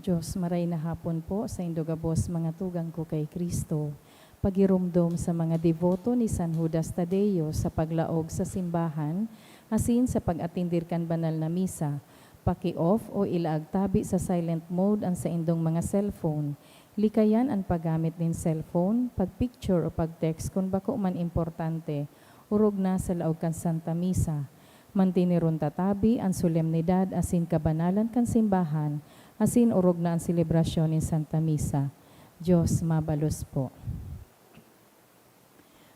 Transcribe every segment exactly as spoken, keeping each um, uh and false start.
Diyos, maray na hapon po saindo gabos, mga tugang ko kay Cristo. Pagiromdom sa mga deboto ni San Judas Tadeo sa paglaog sa simbahan asin sa pag-atender kan banal na misa. Paki-off o ilaag tabi sa silent mode an saindong mga cellphone. Likayan an paggamit nin cellphone, pag-picture o pag-text kun bako man importante, orog na sa laog kan Santa Misa. Manteneron ta tabi an solemnidad asin kabanalan kan simbahan, asin orog na an selebrasyon nin Santa Misa. Diyos mabalos po.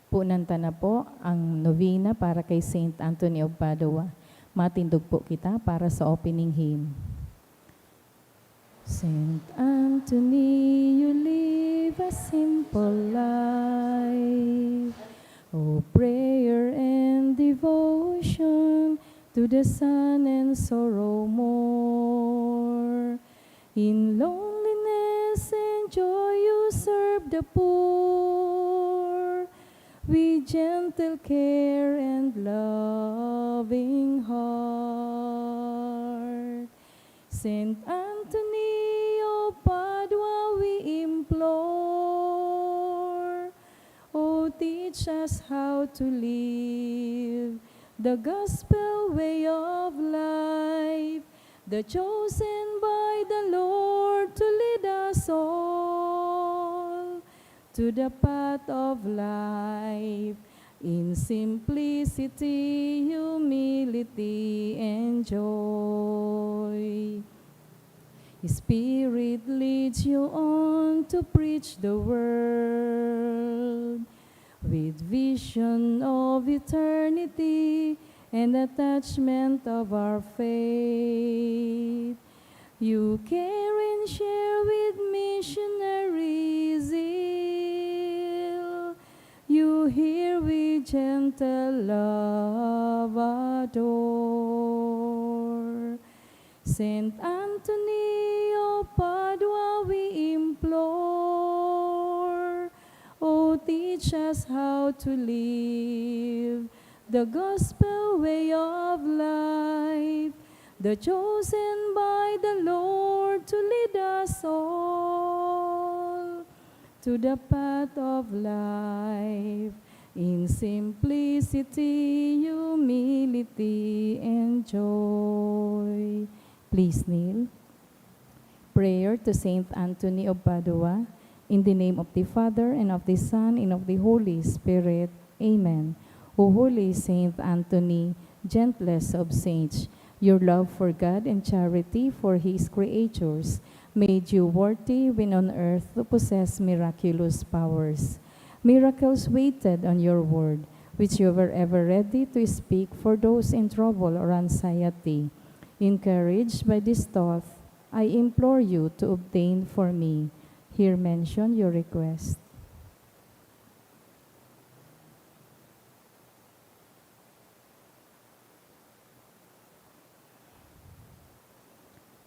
Punan ta na po ang novena para kay Saint Anthony of Padua. Matindog po kita para sa opening hymn. Saint Anthony, you live a simple life, of prayer and devotion to the sun and sorrow more. In loneliness and joy you serve the poor with gentle care and loving heart. Saint Anthony of Padua, we implore, oh, teach us how to live the gospel way of life, the chosen by the Lord to lead us all to the path of life in simplicity, humility, and joy. Spirit leads you on to preach the word with vision of eternity and attachment of our faith. You care and share with missionary zeal. You hear with gentle love adore. Saint Anthony of Padua, we implore, oh, teach us how to live the gospel way of life, the chosen by the Lord to lead us all to the path of life in simplicity, humility, and joy. Please kneel. Prayer to Saint Anthony of Padua. In the name of the Father, and of the Son, and of the Holy Spirit. Amen. O holy Saint Anthony, gentlest of saints, your love for God and charity for His creatures made you worthy when on earth to possess miraculous powers. Miracles waited on your word, which you were ever ready to speak for those in trouble or anxiety. Encouraged by this thought, I implore you to obtain for me. Here mention your request.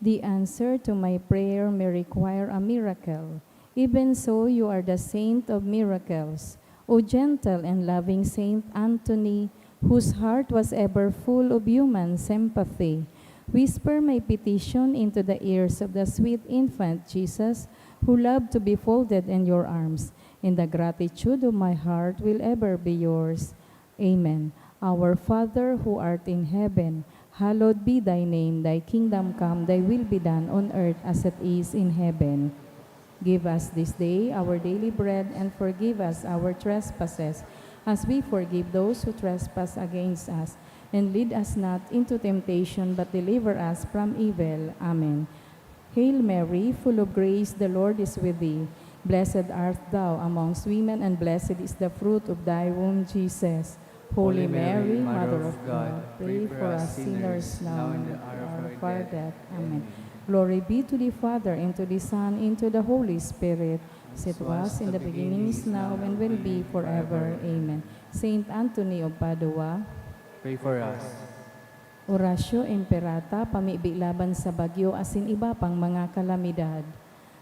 The answer to my prayer may require a miracle. Even so, you are the saint of miracles. O gentle and loving Saint Anthony, whose heart was ever full of human sympathy, whisper my petition into the ears of the sweet infant Jesus, who loved to be folded in your arms, and the gratitude of my heart will ever be yours. Amen. Our Father who art in heaven, hallowed be thy name. Thy kingdom come, thy will be done on earth as it is in heaven. Give us this day our daily bread, and forgive us our trespasses, as we forgive those who trespass against us. And lead us not into temptation, but deliver us from evil. Amen. Hail Mary, full of grace, the Lord is with thee. Blessed art thou amongst women, and blessed is the fruit of thy womb, Jesus. Holy Mary, Mother of God, pray for us sinners now and at the hour of our death. Amen. Glory be to the Father, and to the Son, and to the Holy Spirit, as it was in the beginning, is now, and will be forever. Amen. Saint Anthony of Padua, pray for us. Oratio Imperata, pamibi laban sa bagyo asin iba pang mga kalamidad.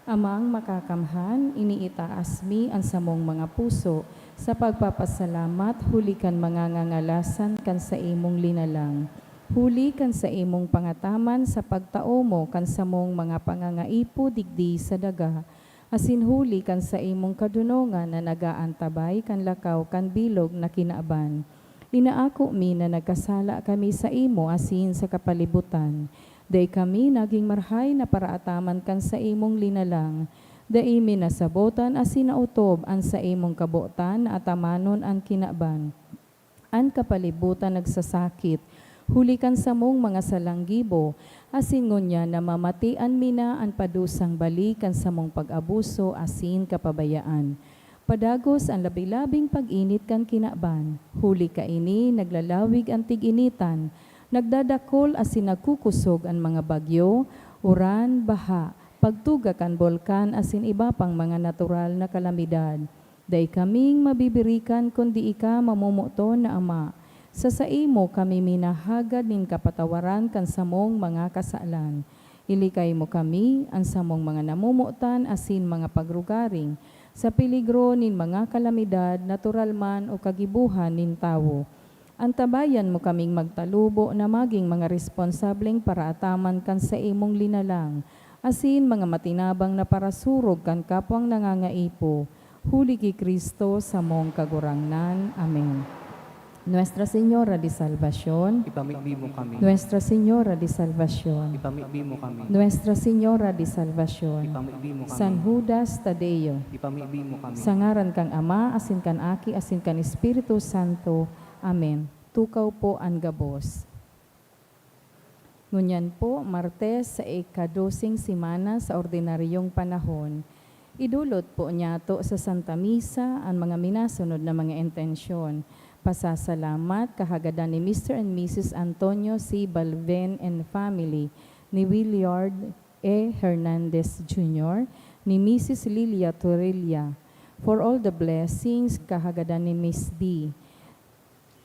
Amang Makakamhan, iniitaas mi an samong mga puso sa pagpapasalamat huli kan mga ngangalasan kan saimong linalang. Huli kan saimong pangataman sa pagtao mo kan samong mga pangangaipo digdi sa daga, asin huli kan saimong kadonongan na nag-aantabay kan lakaw kan bilog na kinaban. Inaako mi na nagkasala kami saimo asin sa kapalibutan. Dai kami nagin marahay na paraataman kan saimong linalang. Dai mi nasabotan asin naotob an saimong kabotan na atamanon an kinaban. An kapalibutan nagsasakit, huli kan samong mga salang gibo, asin ngunyan namamatian mi na an padusang bali kan samong pag-abuso asin kapabayaan. Padagos an labi-labing pag-init kan kinaban, huli kaini naglalawig an tig-initan, nagdadakol asin nagkukusog an mga bagyo, uran, baha, pagtuga kan bulkan asin iba pang mga natural na kalamidad. Dai kaming mabibirikan kundi ika, mamomoton na Ama. Sa saimo kami minahagad nin kapatawaran kan samong mga kasalan. Ilikay mo kami, an samong mga namomotan asin mga pagrugaring, sa peligro nin mga kalamidad, natural man o kagibohan nin tawo. Antabayan mo kaming magtalubo na magin mga responsableng paraataman kan saimong linalang, asin mga matinabang na parasurog kan kapwang nangangaipo, huli ki Cristo samong Kagurangnan. Amen. Nuestra Señora de Salvacion. Ipamibi mo kami. Nuestra Señora de Salvacion. Ipamibi mo kami. Nuestra Señora de Salvacion. Ipamibi mo kami. San Judas Tadeo. Ipamibi mo kami. Sa ngaran kan Ama, asin kan Aki, asin kan Espiritu Santo. Amen. Tukaw po an gabos. Ngunyan po, Martes sa ikadoseng semana sa ordinaryong panahon, idulot po niyato sa Santa Misa an mga minasunod na mga intensyon. Pasasalamat, kahagadan ni Mister and Missus Antonio C. Balven and family, ni Willard E. Hernandez Junior, ni Missus Lilia Torrilla, for all the blessings, kahagadan ni Miss D.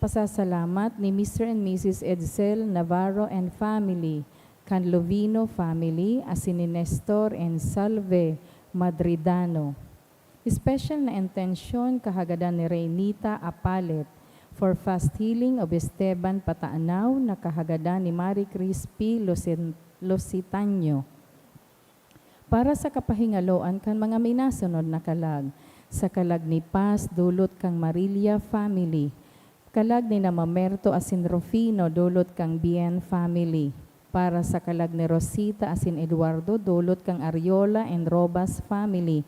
Pasasalamat ni Mister and Missus Edsel Navarro and family, kan Lovino family, asin ni Nestor and Salve Madridano. Espesyal na intensyon kahagadan ni Reynita Apalet for fast healing of Esteban Patanaw na kahagadan ni Marie Crispy Lucen-, Lusitano. Para sa kapahingaloan kan mga minasunod na kalag, sa kalag ni Paz dulot kan Marilla family, kalag ni na Mamerto asin Rufino dulot kan Bien family, para sa kalag ni Rosita asin Eduardo dulot kan Ariola and Robas family,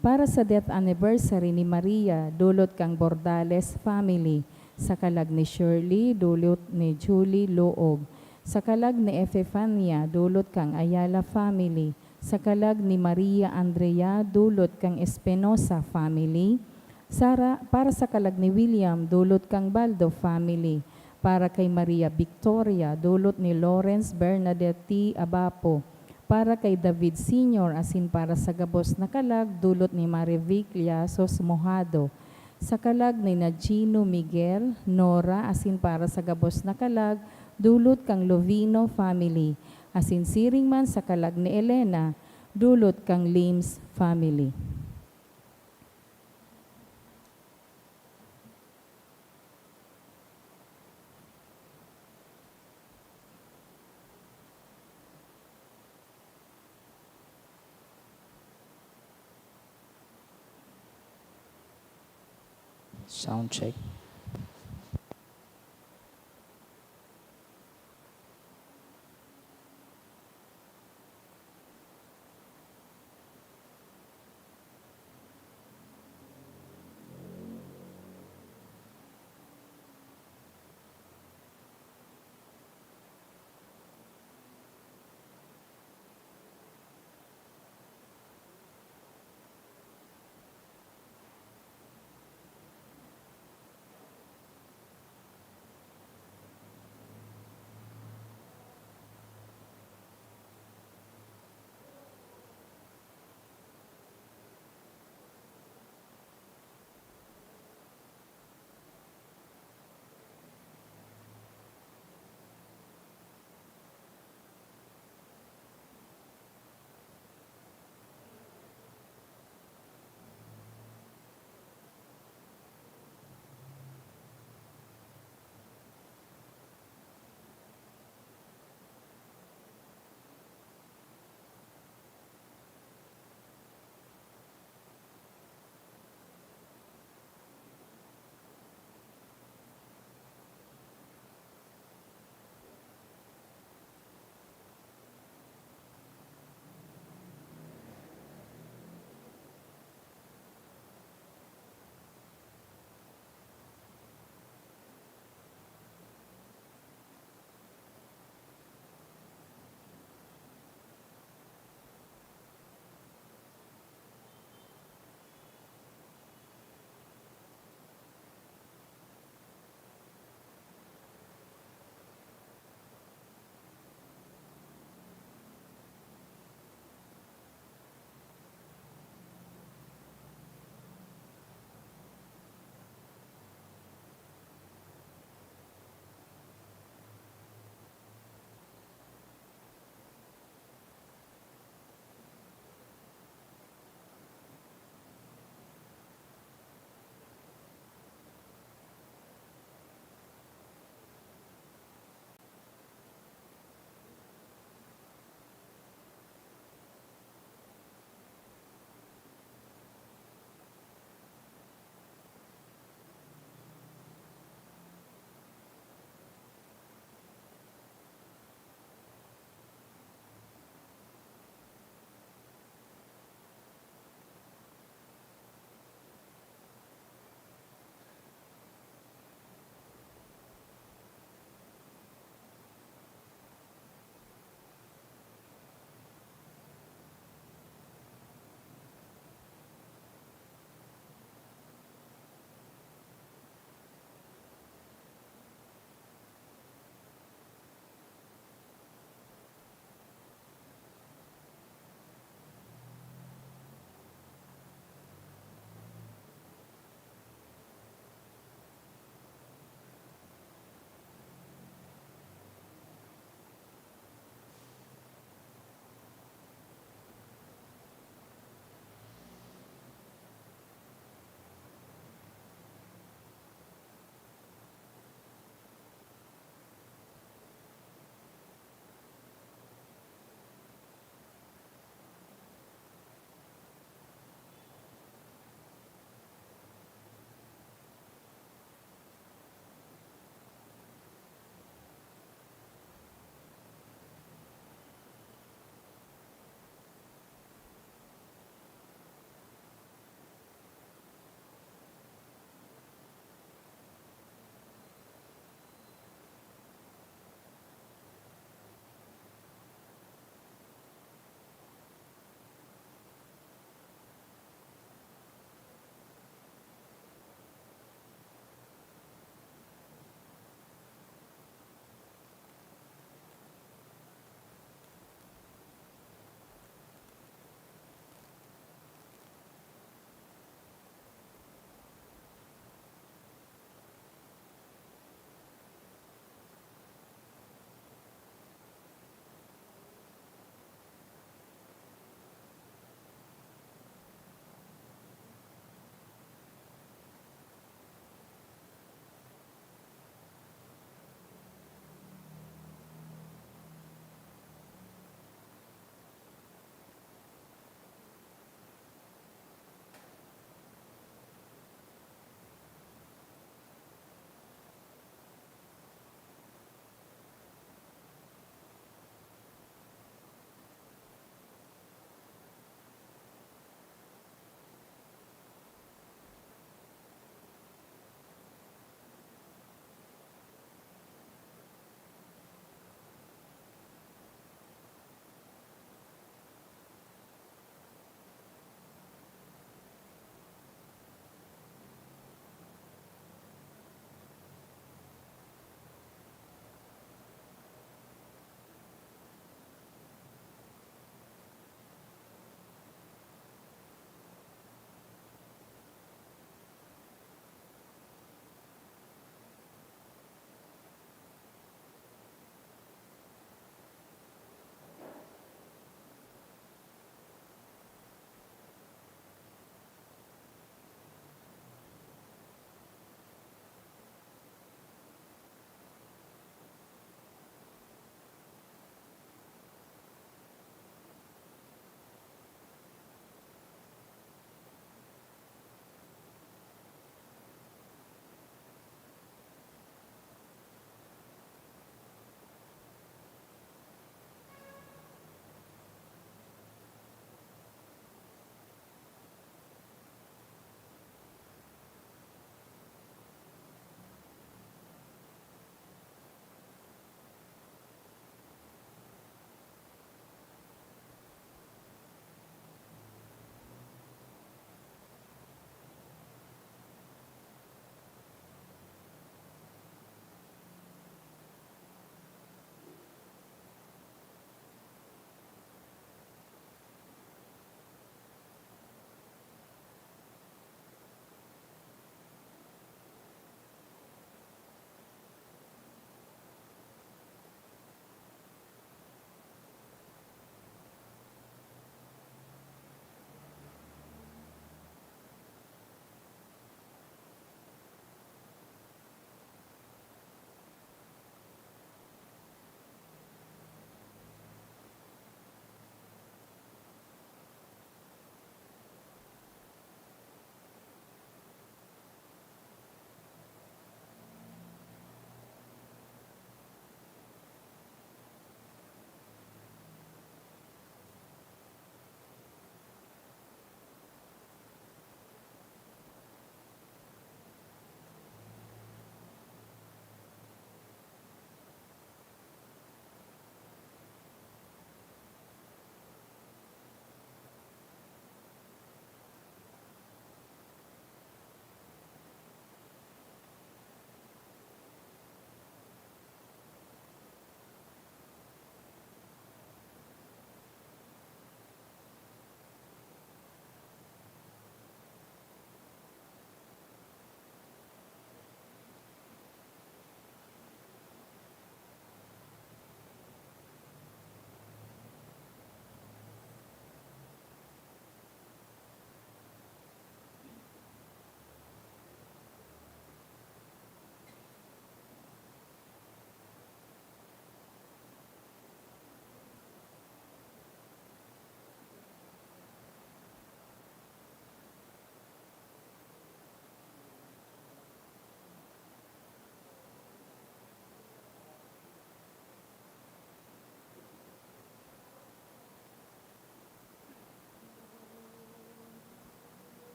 para sa death anniversary ni Maria dulot kan Bordales family, sa kalag ni Shirley dulot ni Julie Loob, sa kalag ni Epifania dulot kan Ayala family, sa kalag ni Maria Andrea dulot kan Espinosa family, sara-, para sa kalag ni William dulot kan Baldo family, para kay Maria Victoria dulot ni Lawrence Bernadette Abapo, para kay David Senior asin para sa gabos na kalag dulot ni Marivic Llasos Mojado, sa kalag ni na Gino Miguel, Nora, asin para sa gabos na kalag dulot kan Lovino family, asin siring man sa kalag ni Elena, dulot kan Lims family. Sound check.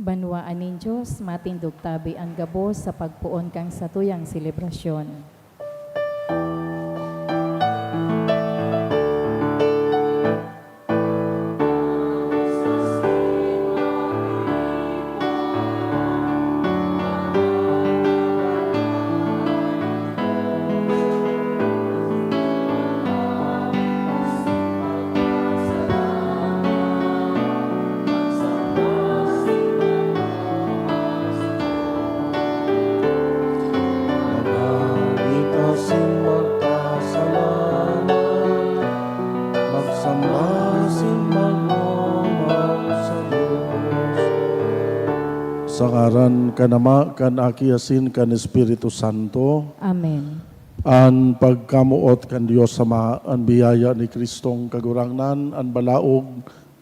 Banwaan nin Dios, matindog tabi an gabos sa pagpoon kan satuyang selebrasyon. Magdangog kita sing magpasalamat, magsamba sing magmamawot sa Dios. Sa ngaran kan Ama, kan Aki, asin kan Espiritu Santo. Amen. An pagkamoot kan Dios Ama, an biyaya ni Cristong Kagurangnan, an balaog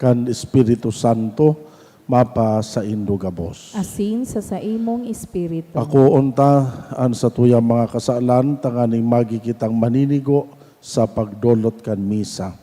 kan Espiritu Santo, mapasaindo gabos. Asin sa saimong espiritu. Akoon ta an satuyang mga kasalan tanganing magi kitang maninigo sa pagdolot kan misa.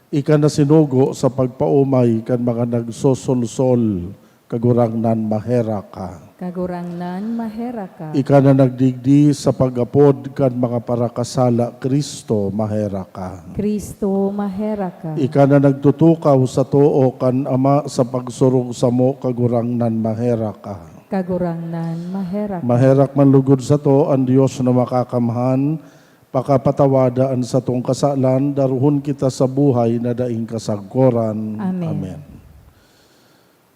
Ika na sinugo sa pagpaomay kan mga nagsosolsol, Kagurangnan, maherak ka. Kagurangnan, maherak ka. Ika na nagdigdi sa pag-apod kan mga parakasala, Cristo, maherak ka. Cristo, maherak ka. Ika na nagtutukaw sa too kan Ama sa pagsurog samo, Kagurangnan, maherak ka. Kagurangnan, maherak ka. Maherak man lugod sato an Dios na makakamhan, pakapatawada an satong kasalan, darohon kita sa buhay na daing kasagkoran. Amen. Amen.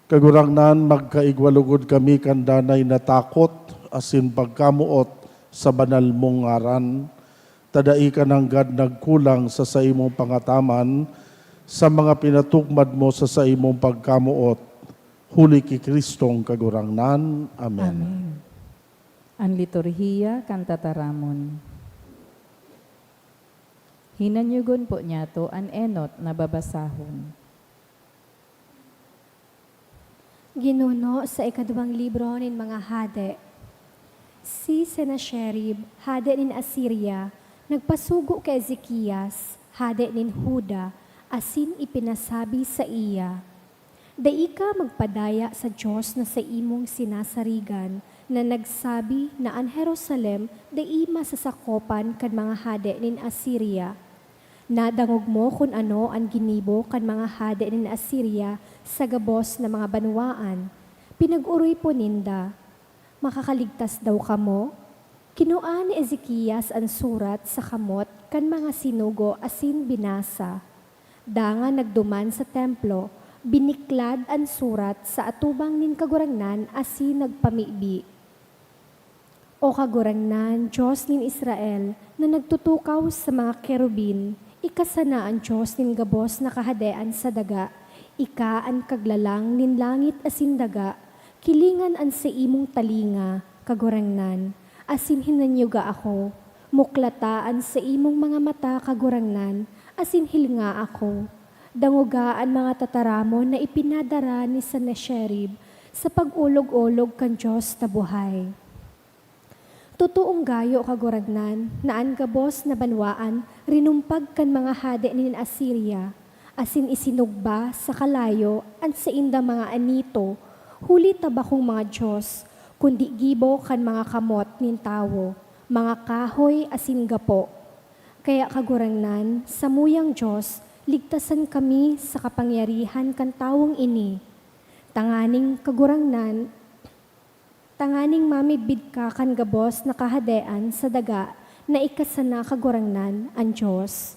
Kagurangnan, magkaigwa logod kami kan danay na takot asin pagkamoot sa banal mong ngaran, ta dai ka nanggad nagkulang sa saimong pangataman sa mga pinatugmad mo sa saimong pagkamoot, huli ki Cristong Kagurangnan. Amen. Amen. An liturhiya kan tataramon. Hinanyogon po niyato an enot na babasahon. Ginuno sa ikaduwang libro nin mga hade. Si Sennacherib, hade nin Asiria, nagpasugo ki Ezekias, hade nin Juda, asin ipinasabi saiya, "Dai ka magpadaya sa Dios na saimong sinasarigan, na nagsabi na an Jerusalem dai masasakopan kan mga hade nin Asiria. Nadangog mo kun ano an ginibo kan mga hade nin Asiria sa gabos na mga banwaan. Pinag-oripon ninda, 'Makakaligtas daw kamo?' Kinua ni Ezekias an surat sa kamot kan mga sinugo asin binasa. Dangan nagduman sa templo, biniklad an surat sa atubang nin Kagurangnan asin nagpamibi, "O Kagurangnan, Dios nin Israel, na nagtutukaw sa mga kerubin, ika sana an Dios nin gabos na kahadean sa daga, ika an Kaglalang nin langit asin daga. Kilingan an saimong talinga, Kagurangnan, asin hinanyoga ako. Muklata an saimong mga mata, Kagurangnan, asin hilnga ako. Dangoga an mga tataramon na ipinadara ni Sennacherib sa pag-olog-olog kan Dios na buhay." Totoong gayo, Kagurangnan, na an gabos na banwaan rinumpag kan mga hade nin Asiria, asin isinugba sa kalayo an saindang mga anito, huli ta bakong mga dios, kundi gibo kan mga kamot nin tawo, mga kahoy asin gapo. Kaya, Kagurangnan, samuyang Dios, ligtasan kami sa kapangyarihan kan tawong ini, tanganing, Kagurangnan, tanganing mamidbid ka kan gabos na kahadean sa daga na ika sana, Kagurangnan, an Dios.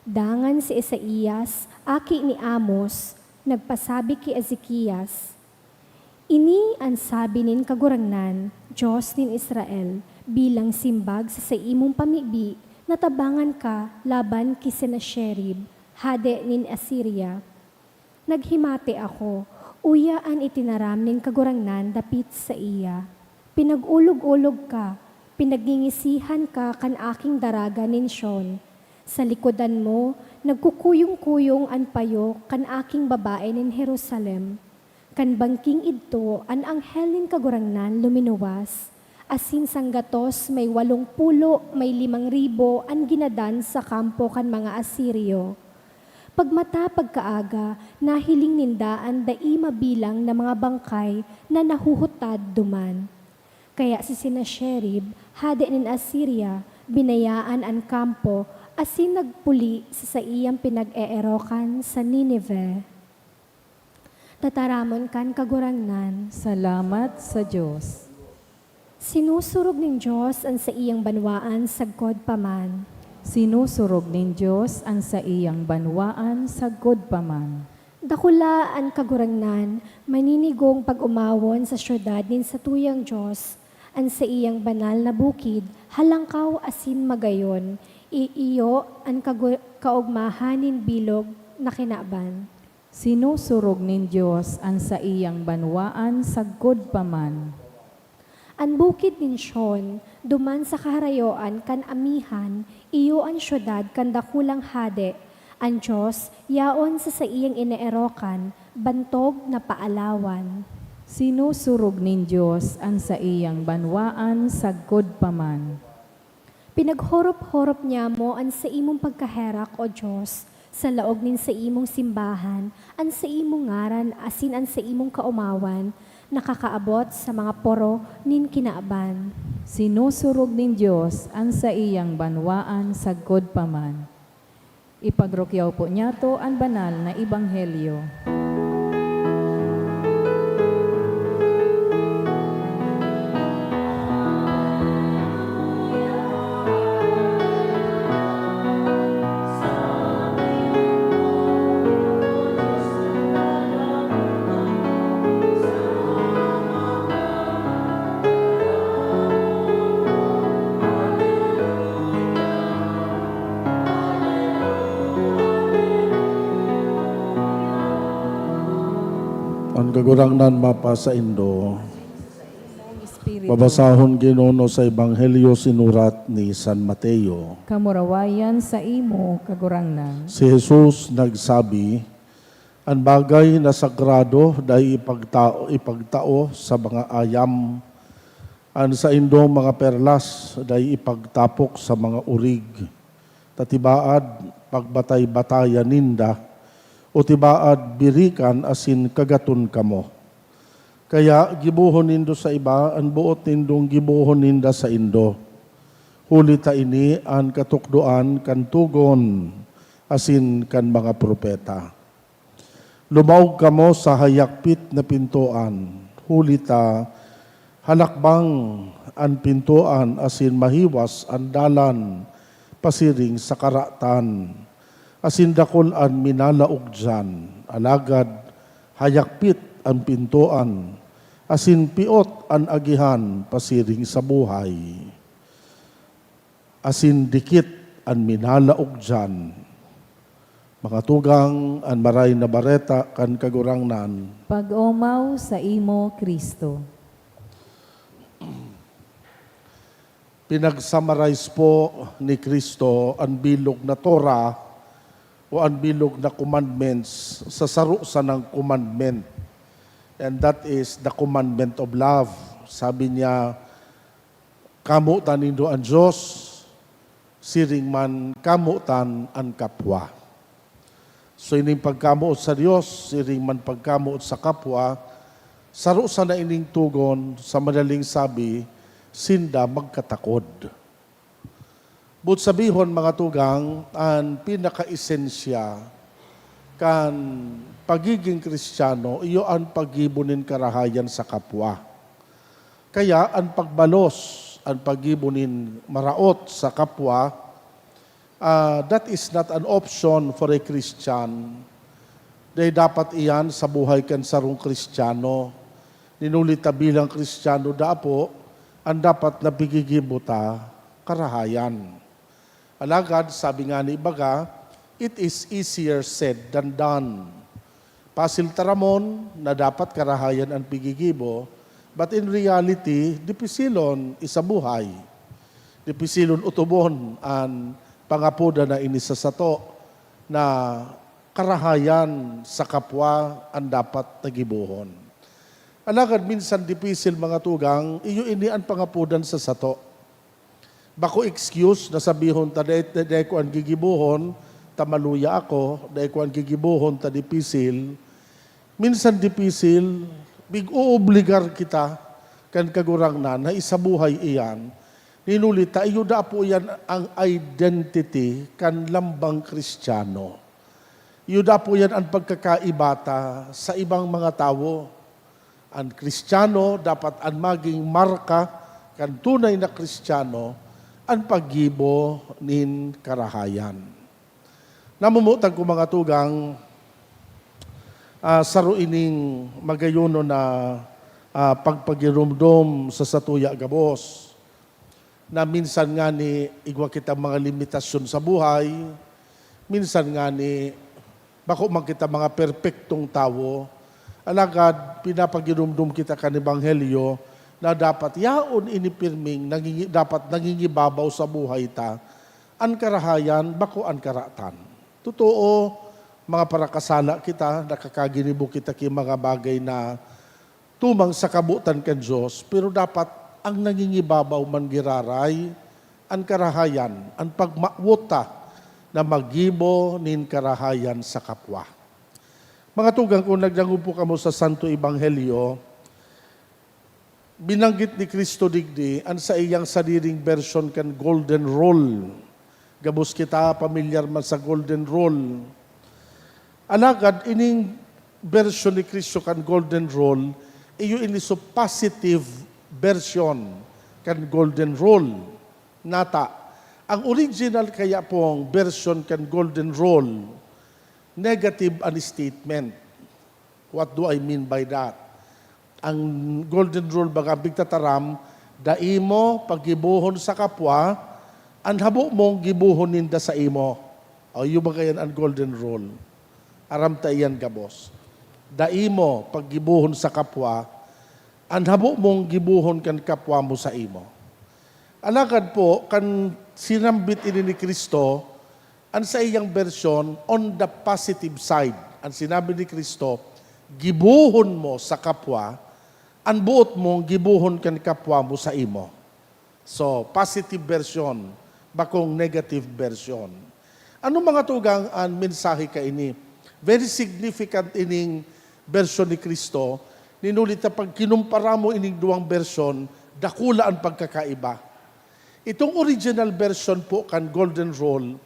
Dangan si Isaias, aki ni Amoz, nagpasabi ki Ezekias, "Ini an sabi nin Kagurangnan, Dios nin Israel, bilang simbag sa saimong pamibi, natabangan ka laban ki Sennacherib, hade nin Asiria. Naghimati ako, uya an itinaram nin Kagurangnan dapit saiya. Pinag-olog-olog ka, pinagngingisihan ka kan aking daraga nin Sion. Sa likodan mo, nagkukuyong-kuyong an payo kan aking babae nin Jerusalem. Kan bangking idto, an anghel nin Kagurangnan luminuwas, asin sanggatos may walong pulo may limang ribo an ginadan sa kampo kan mga Asirio. Pagmata pagkaaga, nahiling ninda an dai mabilang na mga bangkay na nahuhutad duman. Kaya si Sennacherib, hade nin Asiria, binayaan an kampo asin nagpuli sa saiyang pinag-eerokan sa Ninive. Tataramon kan Kagurangnan. Salamat sa Dios. Sinusurog nin Dios an saiyang banwaan sagkod pa man. Sinusurog nin Dios an saiyang banwaan sagkod pa man. Dakula an Kagurangnan, maninigong pag-omawon sa syudad nin satuyang Dios, an saiyang banal na bukid, halangkaw asin magayon, i-, iyo an kagu-, kaogmahan nin bilog na kinaban. Sinusurog nin Dios an saiyang banwaan sagkod pa man. An bukid nin Sion, duman sa kaharayoan kan amihan, iyo an syudad kan dakulang hade. An Dios yaon sa saiyang ineerokan, bantog na paalawan. Sinusurog nin Dios an saiyang banwaan sagkod pa man. Pinaghorop-horop niamo an saimong pagkaherak, O Dios, sa laog nin saimong simbahan, an saimong ngaran asin an saimong kaomawan nakakaabot sa mga poro nin kinaban. Sinusurog nin Dios an saiyang banwaan sagkod pa man. Ipagrukyaw po niyato an banal na ebanghelyo. An Kagurangnan mapasaindo. Espiritu. Babasahon, Ginoo, sa Ebanghelyo sinurat ni San Mateo. Kamurawayan saimo, Kagurangnan. Si Jesus nagsabi, "An bagay na sagrado dai ipagtao, ipagtao sa mga ayam. An saindong mga perlas dai ipagtapok sa mga orig. Ta tibaad, pagbatay-batayan ninda, o tibaad, birikan asin kagaton kamo. Kaya gibohon nindo sa iba an boot nindong gibohon ninda saindo, huli ta ini an katukdoan kan togon asin kan mga propeta. Lumaog kamo sa hayakpit na pintoan, huli ta halakbang an pintoan asin mahiwas an dalan pasiring sa karatan, asin dakul an minalaog diyan. Alagad hayakpit an pintoan, asin piot an agihan pasiring sa buhay, asin dikit an minalaog diyan." Mga tugang, an Maray na Bareta kan Kagurangnan. Pag-omaw saimo, Cristo. Pinag-summarize po ni Cristo an bilog na Torah o an bilog na commandments sa saro sanang commandment. And that is the commandment of love. Sabi niya, "Kamotan nindo an Dios, siring man kamotan an kapwa." So, ining pagkamoot sa Dios, siring man pagkamoot sa kapwa, saro sana ining togon, sa madaling sabi, sinda magkatakod. Boot sabihon, mga tugang, an pinakaesensya kan pagiging Kristiyano, iyo an paggibo nin karahayan sa kapwa. Kaya an pagbalos, an paggibo nin maraot sa kapwa, ah, that is not an option for a Christian. Dai dapat iyan sa buhay kan sarong Kristiyano. Nin huli ta bilang Kristiyano, dapo, an dapat na pigigibo ta, karahayan. Alagad, sabi nga ni ibaga, "It is easier said than done." Pasil taramon na dapat karahayan an pigigibo, but in reality, dipisilon isa buhay. Dipisilon otobon an pangapodan na ini sa sato na karahayan sa kapwa an dapat na gibohon. Alagad minsan dipisil, mga tugang, iyo ini an pangapodan sa sato. Bako excuse na sabihon ta, "Dai, dai, dai ko an gigibohon, ta maluya ako, dai ko an gigibohon ta dipisil. Minsan dipisil, pig-oobligar kita kan Kagurangnan na isabuhay iyan. Hinuli ta iyo dapo iyan ang identity kan lambang Kristiyano. Iyo dapo iyan an pagkakaiba ta sa ibang mga tawo. An Kristiyano dapat an maging marka kan tunay na Kristiyano, an paggibo nin karahayan. Namumutan ko, mga tugang, ah, saro ining magayonon na, ah, pagpagirumdom sa satuya gabos, na minsan ngani igwa kitang mga limitasyon sa buhay, minsan ngani bako man kita mga perpektong tawo, alagad pinapagirumdom kita kan ebanghelyo na dapat yaon ini pirming nangingi-, dapat nangingibabaw sa buhay ta an karahayan, bako an karatan. Totoo, mga parakasala kita, nakakaginibo kita ki mga bagay na tumang sa kabotan kan Dios, pero dapat ang nangingibabaw man giraray an karahayan, an pagmawot ta na maggibo nin karahayan sa kapwa. Mga tugang, kung nagdangog po kamo sa Santo Ebanghelyo, binanggit ni Cristo digdi an saiyang sadiring bersyon kan Golden Rule. Gabos kita pamilyar man sa Golden Rule. Alagad ining bersyon ni Cristo kan Golden Rule, iyo ini so positive bersyon kan Golden Rule. Nata, ang original kaya pong bersyon kan Golden Rule, negative an statement. What do I mean by that? Ang Golden Rule, baga, pigtataram, "Dai mo paggibohon sa kapwa an habo mong gibohon ninda saimo." O, iyo baga yan an Golden Rule. Aram ta iyan gabos. "Dai mo paggibohon sa kapwa an habo mong gibohon kan kapwa mo saimo." Alagad po, kan sinambit ini ni Cristo, an saiyang bersyon, on the positive side, an sinabi ni Cristo, "Gibohon mo sa kapwa an boot mong gibohon kan kapwa mo saimo." So, positive version, bakong negative version. Ano, mga tugang, an mensahe kaini? Very significant ining bersyon ni Cristo. Hinuli ta pag kinumpara mo ining duwang bersyon, dakula an pagkakaiba. Itong original version po kan Golden Rule,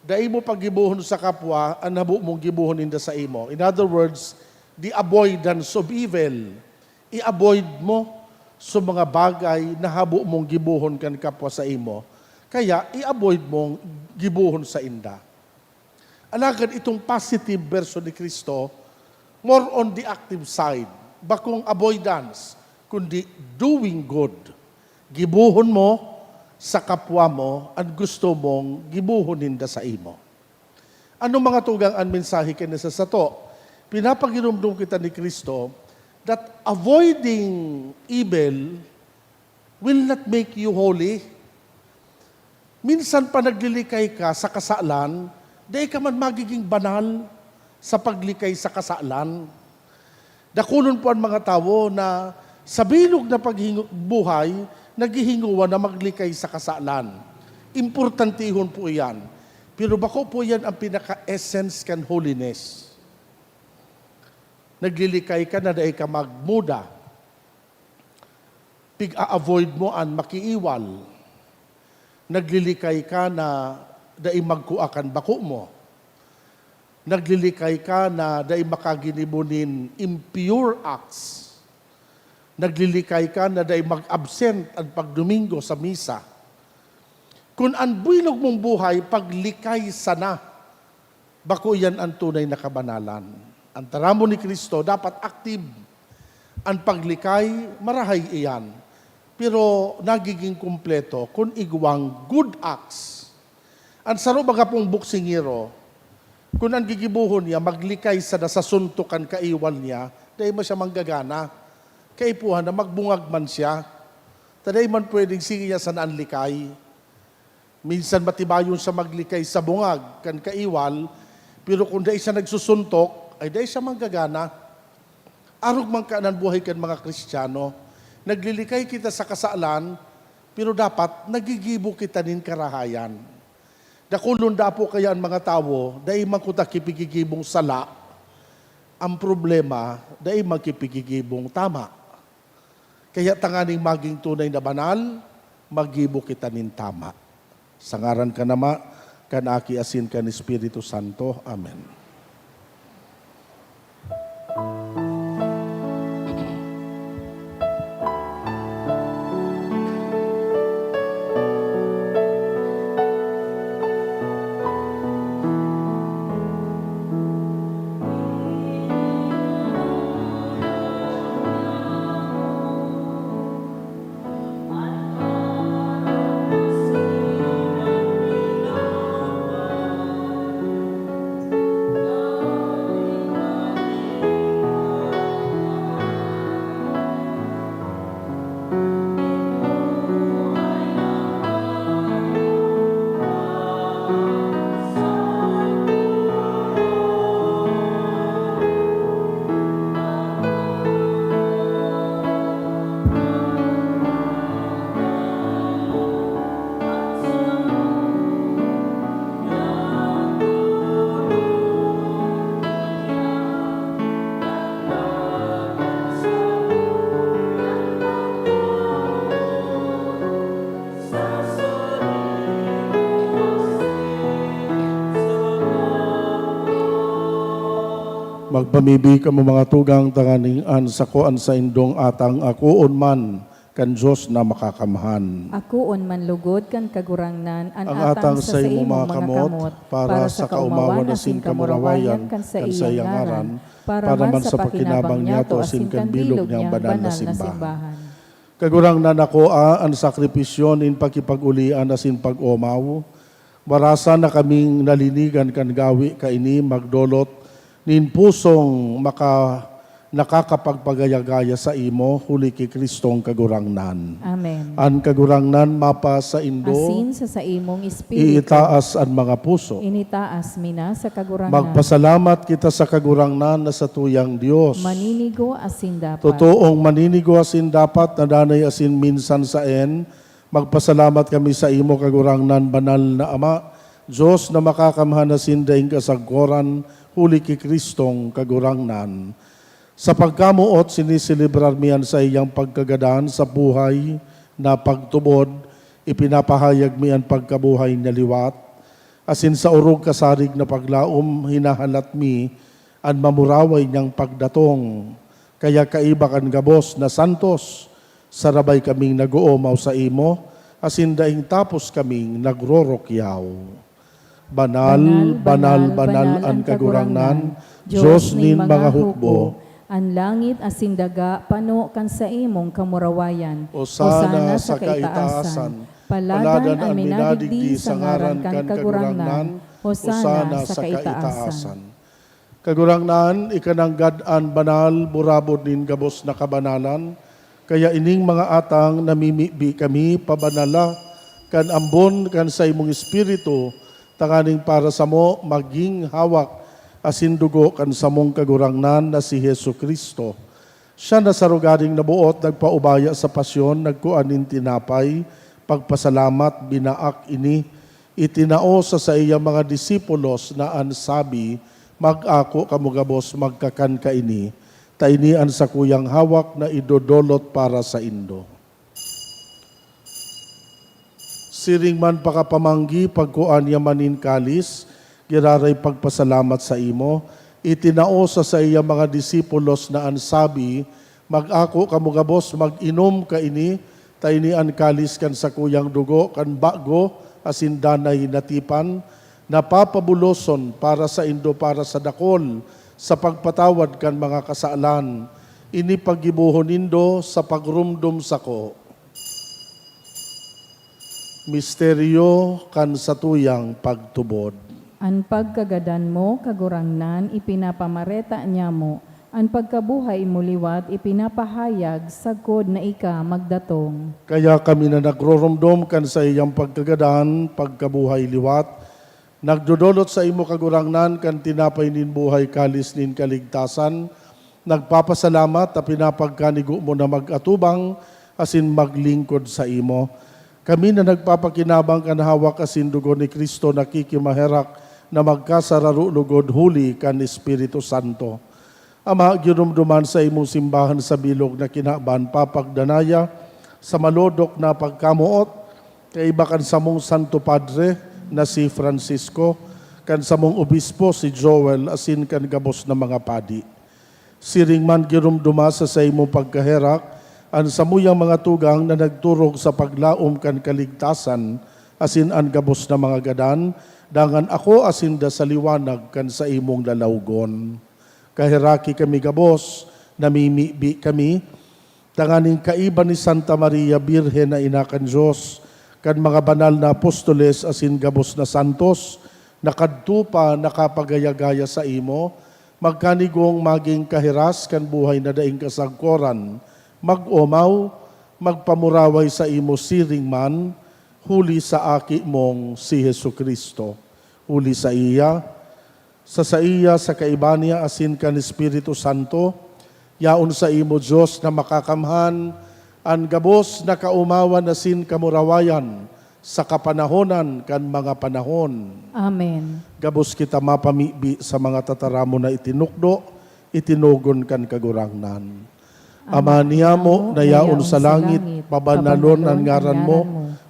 "Dai mo paggibohon sa kapwa an habo mong gibohon ninda saimo." In other words, the avoidance of evil. I-avoid mo sa mga bagay na habo mong gibohon kan kapwa saimo. Kaya, i-avoid mong gibohon sainda. Alagad itong positive version ni Cristo, more on the active side, bakong avoidance, kundi doing good. Gibohon mo sa kapwa mo an gusto mong gibohon ninda saimo. Ano, mga tugang, an mensahe kaini sa sato? Pinapagiromdom kita ni Cristo that avoiding evil will not make you holy. Minsan pa naglilikay ka sa kasalan, dai ka man magiging banal sa paglikay sa kasalan. Dakulon po an mga tawo na sa bilog na paghingu-, buhay, naghihingowa na maglikay sa kasalan. Importantehon po iyan. Pero bako po iyan ang pinaka-essence kan holiness. Naglilikay ka na dai ka magmuda. Pig-a-avoid mo an makiiwal. Naglilikay ka na dai magkua kan bako mo. Naglilikay ka na dai makaginibo nin impure acts. Naglilikay ka na dai mag-absent an pagdomingo sa misa. Kun an bilog mong buhay, paglikay sana, bako iyan an tunay na kabanalan. An taramon ni Cristo, dapat active. An paglikay, marahay iyan. Pero nagiging kumpleto kun igwang good acts. An saro baga pong boksingero, kun an gigibohon niya maglikay sana sa suntok kan kaiwal niya, dai man siya manggagana. Kaipuhan na magbungag man siya. Ta dai man pwedeng sige niya sana an likay. Minsan matibayon siya maglikay sa bungag kan kaiwal, pero kun dai siya nagsusuntok, ay dai siya manggagana. Arog man kaiyan an buhay kan mga Kristiyano. Naglilikay kita sa kasalan, pero dapat nagigibo kita nin karahayan. Dakulon dapo kaya an mga tawo, dai man kuta kipigigibong sala. Ang problema, dai man kipigigibong tama. Kaya tanganing magin tunay na banal, maggibo kita nin tama. Sa ngaran kan Ama, kan Aki asin kan Espiritu Santo. Amen. Magpamibi kamo, mga tugang, tanganing an sako an saindong atang akoon man kan Dios na Makakamhan. Akoon man lugod kan Kagurangnan an Ang atang atang sa saimong mga kamot, para sa kaumawan asin kamurawayan kan saiyang ngaran, para man sa pakinabang niyato asin kan bilog niyang banal na simbahan. Kagurangnan, akoa an sakripisyo nin pakipag-olian asin pag-omaw. Marasa na kaming nalinigan kan gawe kaini magdolot nin pusong maka-, nakakapagpagaya-gaya saimo, huli ki Cristong Kagurangnan. Amen. An Kagurangnan mapasaindo. Asin sa saimong espiritu. Iitaas an mga puso. Initaas mi na sa Kagurangnan. Magpasalamat kita sa Kagurangnan na satuyang Dios. Maninigo asin dapat. Totoong maninigo asin dapat na danay asin minsan saen, magpasalamat kami saimo, Kagurangnan, banal na Ama, Dios na Makakamhan asin daing kasagkoran, huli ki Cristong Kagurangnan. Sa pagkamoot, siniselebrar mi an saiyang pagkagadan sa buhay na pagtubod, ipinapahayag mi an pagkabuhay niya liwat, asin sa orog kasarig na paglaom, hinahalat mi an mamuraway niyang pagdatong. Kaya kaiba kan gabos na santos, sarabay kaming nag-oomaw saimo, asin daing tapos kaming nagrorokyaw. Banal, banal, banal an Kagurangnan, Dios nin mga hukbo. An langit asin daga pano kan saimong kamurawayan. Osana sa kaitaasan. Paladan an minadigdi sa ngaran kan Kagurangnan. Osana sa kaitaasan. Kagurangnan, ika nanggad an banal, burabod nin gabos na kabanalan. Kaya ining mga atang namimibi kami pabanala kan ambon kan saimong Espiritu, tanganing para samo magin hawak asin dugo kan samong Kagurangnan na si Jesu-Cristo. Siya na sa rogaring naboot nagpaubaya sa pasyon, nagkua nin tinapay, pagpasalamat, binaak ini, itinao sa saiyang mga disipulos na an sabi, "Mag-ako kamo gabos, magkakan kaini, ta ini an sakuyang hawak na idodolot para saindo." Siring man pakapamanggi, pagkua niya man nin kalis, giraray pagpasalamat saimo, itinao sa saiyang mga disipulos na an sabi, "Mag-ako kamo gabos, mag-inom kaini, ta ini an kalis kan sakuyang dugo kan bago asin danay na tipan, na papabuloson para saindo, para sa dakol, sa pagpatawad kan mga kasalan. Ini paggibohon nindo sa pagromdom sako." Misteryo kan satuyang pagtubod. An pagkagadan mo, Kagurangnan, ipinapamareta niamo, an pagkabuhay mo liwat ipinapahayag sagkod na ika magdatong. Kaya kami na nagroromdom kan saiyang pagkagadan, pagkabuhay liwat, nagdodolot saimo, Kagurangnan, kan tinapay nin buhay, kalis nin kaligtasan, nagpapasalamat ta pinapagkanigo mo na mag-atubang asin maglingkod saimo. Kami na nagpapakinabang kan hawak asin dugo ni Cristo nakikimaherak na magkasararo logod huli kan Espiritu Santo. Ama, ginumduman sa imong simbahan sa bilog na kinaban papagdanaya sa malodok na pagkamoot, kaiba kan samong Santo Padre na si Francisco, kan samong obispo si Joel, asin kan gabos na mga padi. Siring man, giromdoma sa saimong pagkaherak an samuyang mga tugang na nagturog sa paglaom kan kaligtasan, asin an gabos na mga gadan, dangan ako asin da sa liwanag kan saimong lalawgon. Kaheraki kami gabos, namimibi kami, tanganing kaiba ni Santa Maria Birhen na ina kan Dios, kan mga banal na apostoles asin gabos na santos, na kadto pa nakapagaya-gaya saimo, magkanigong magin kahiras kan buhay na daing kasagkoran, mag-omaw, magpamuraway saimo siring man, huli sa Aki mong si Jesu-Cristo. Huli saiya, sa saiya, sa kaiba niya, asin kan Espiritu Santo, yaon saimo, Dios na makakamhan, an gabos na kaomawan asin kamurawayan sa kapanahonan kan mga panahon. Amen. Gabos kita mapamibi sa mga tataramon na itinukdo, itinugon kan Kagurangnan. Ama niyamo na yaon sa langit, pabanalon an ngaran mo,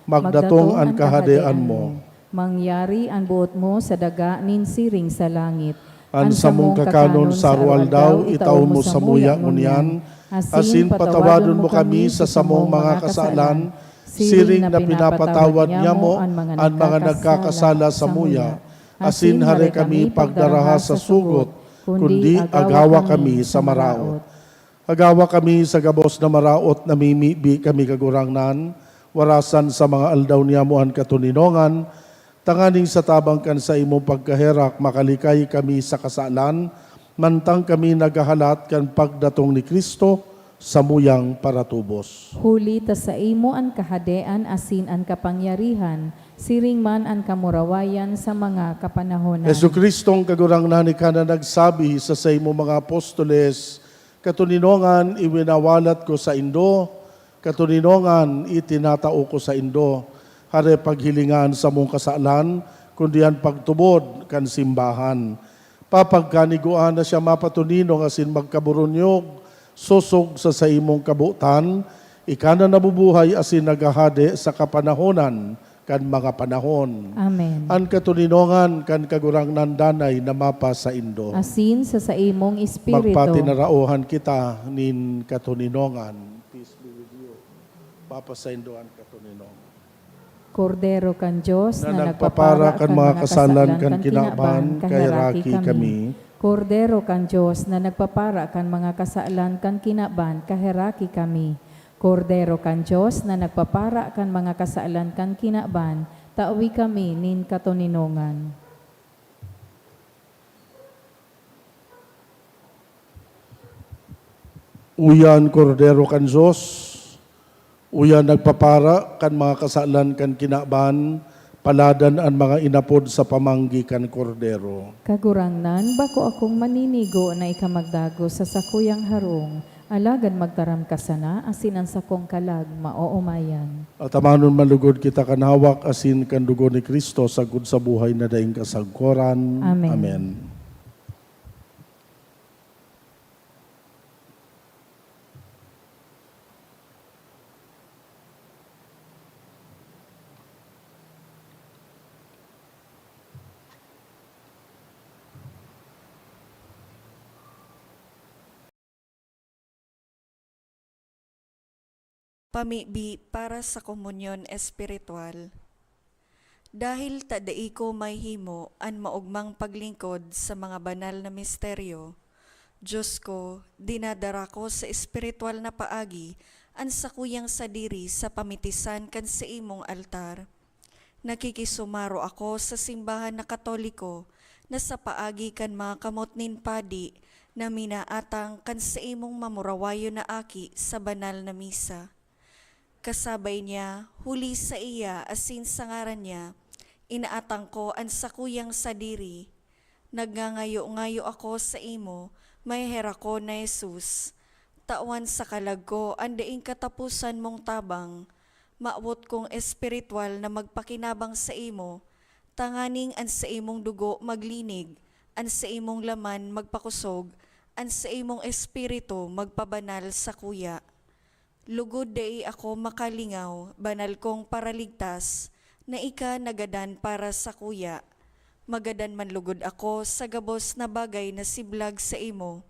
magdatong an kahadean mo. Mangyari an boot mo sa daga nin siring sa langit. An samong kakanon sa arog-aldaw, itao mo samuya ngunyan, asin patawadon mo kami sa samong mga kasalan, siring na pinapatawad niamo an mga nagkakasala samuya. Asin hare kami pagdaraha sa sugot, kundi agawa kami sa maraot. Agawa kami sa gabos na maraot, namimibi kami, Kagurangnan, warasan sa mga aldaw niyamo an katoninongan, tanganing sa tabang kan saimong pagkaherak, makalikay kami sa kasalan, mantang kami naghahalat kan pagdatong ni Cristo samuyang paratubos. Huli ta saimo an kahadean asin an kapangyarihan, siring man an kamurawayan sa mga kapanahonan. Jesu-Cristong Kagurangnan, ika na nagsabi sa saimong mga apostoles, "Katoninongan iwinawalat ko saindo, katoninongan itinatao ko saindo." Hare paghilinga an samong kasalan, kundi an pagtubod kan simbahan. Papagkanigua na siya mapatoninong asin magkaburunyog, sosog sa saimong kabotan, ika na nabubuhay asin naghahade sa kapanahonan kan mga panahon. Amen. An katoninongan kan Kagurangnan danay na mapasaindo. Asin sa saimong espiritu. Magpatinaraohan kita nin katoninongan. Peace be with you. Mapasaindo an katoninongan. Kordero kan Dios na nagpapara kan mga kasalan kan kinaban, kaheraki kami. Kordero kan Dios na nagpapara kan mga kasalan kan kinaban, kaheraki kami. Kordero kan Dios na nagpapara kan mga kasalan kan kinaban, tawi kami nin katoninongan. Uya an Kordero kan Dios, uya an nagpapara kan mga kasalan kan kinaban, paladan an mga inapod sa pamanggi kan Kordero. Kagurangnan, bako akong maninigo na ika magdagos sa sakuyang harong, alagad magtaram ka sana, asin an sakong kalag maoomayan. Atamanon man lugod kita kan hawak asin kan dugo ni Cristo sagkod sa buhay na daing kasagkoran. Amen. Amen. Pamibi para sa komunyon espiritual. Dahil ta dai ko mahihimo an maogmang paglingkod sa mga banal na misteryo, Dios ko, dinadara ko sa espiritual na paagi an sakuyang sadiri sa pamitisan kan saimong altar. Nakikisumaro ako sa simbahan na Katoliko na sa paagi kan mga kamot nin padi na minaatang kan saimong mamurawayon na aki sa banal na misa. Kasabay niya, huli saiya asin sa ngaran niya, inaatang ko an sakuyang sadiri. Nagngangayo-ngayo ako saimo, maheherakon na Jesus. Tawan sa kalag ko an daing kataposan mong tabang. Mawot kong espiritual na magpakinabang saimo, tanganing an saimong dugo maglinig, an saimong laman magpakosog, an saimong espiritu magpabanal sakuya. Lugod dai ako makalingaw, banal kong Paraligtas, na ika nagadan para sakuya. Magadan man lugod ako sa gabos na bagay na siblag saimo,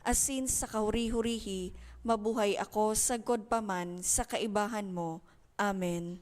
asin sa kahuri-hurihi, mabuhay ako sagkod pa man sa kaibahan mo. Amen.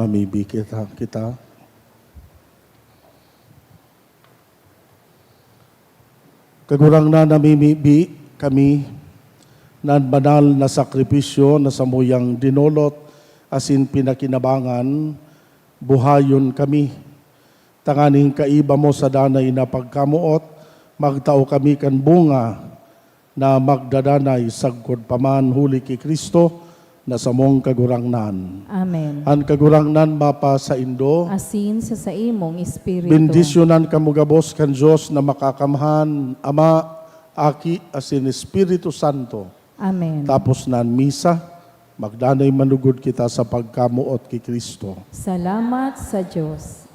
Mamibi kita, kita. Kagurangnan, namimibi kami na an banal na sakripisyo na samuyang dinolot asin pinakinabangan, buhayon kami. Tanganing kaiba mo sa danay na pagkamoot, magtao kami kan bunga na magdadanay sagkod pa man huli ki Cristo na samong Kagurangnan. Amen. An Kagurangnan mapasaindo. Asin sa saimong espiritu. Bendisyonan kamo gabos kan Dios na Makakamhan, Ama, Aki, asin Espiritu Santo. Amen. Tapos na an misa, magdanay manugod kita sa pagkamoot ki Cristo. Salamat sa Dios.